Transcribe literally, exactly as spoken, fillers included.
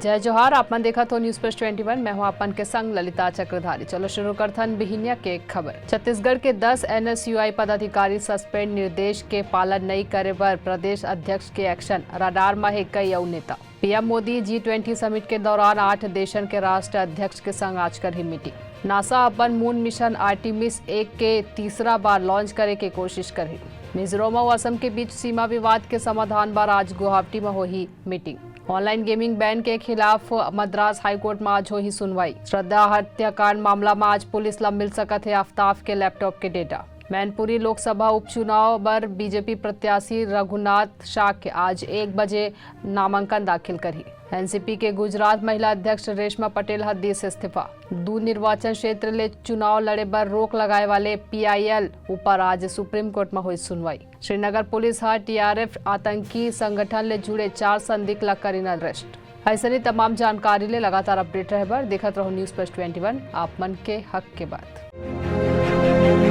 जय जोहार, आप मन देखत हो News Plus twenty one। मैं हूं आप मन के संग ललिता चक्रधारी। चलो शुरू करथन बिहिनिया के खबर। छत्तीसगढ़ के दस N S U I पदाधिकारी सस्पेंड, निर्देश के पालन नइ करे बर प्रदेश अध्यक्ष के एक्शन। रडार म हे कई अउ नेता। P M Modi G twenty summit के दौरान आठ देशन के राष्ट्र अध्यक्ष के संग आज करही मीटिंग। नासा अपन मून मिशन आर्टिमिस एक के तीसरा बार लॉन्च करे के कोशिश करही। मिजोरम अउ असम के बीच सीमा विवाद के समाधान बर आज गुवाहाटी म होही मीटिंग। ऑनलाइन गेमिंग बैन के खिलाफ मद्रास हाईकोर्ट म आज होही सुनवाई। श्रद्धा हत्याकांड मामला म आज पुलिस ल मिल सकत हे आफताब के लैपटॉप के डेटा। मैनपुरी लोकसभा उपचुनाव बर B J P प्रत्याशी रघुनाथ शाक्य आज एक बजे नामांकन दाखिल करही। N C P के गुजरात महिला अध्यक्ष रेशमा पटेल ह दिस इस्तीफा। दू निर्वाचन क्षेत्र ले चुनाव लड़े बर रोक लगाए वाले P I L ऊपर आज सुप्रीम कोर्ट म होई सुनवाई। श्रीनगर पुलिस ह T R F आतंकी संगठन ले जुड़े चार संदिग्ध ला करिन अरेस्ट। अइसने तमाम जानकारी ले लगातार अपडेट रहे बर देखत रहो News Plus twenty one, आप मन के हक के बात।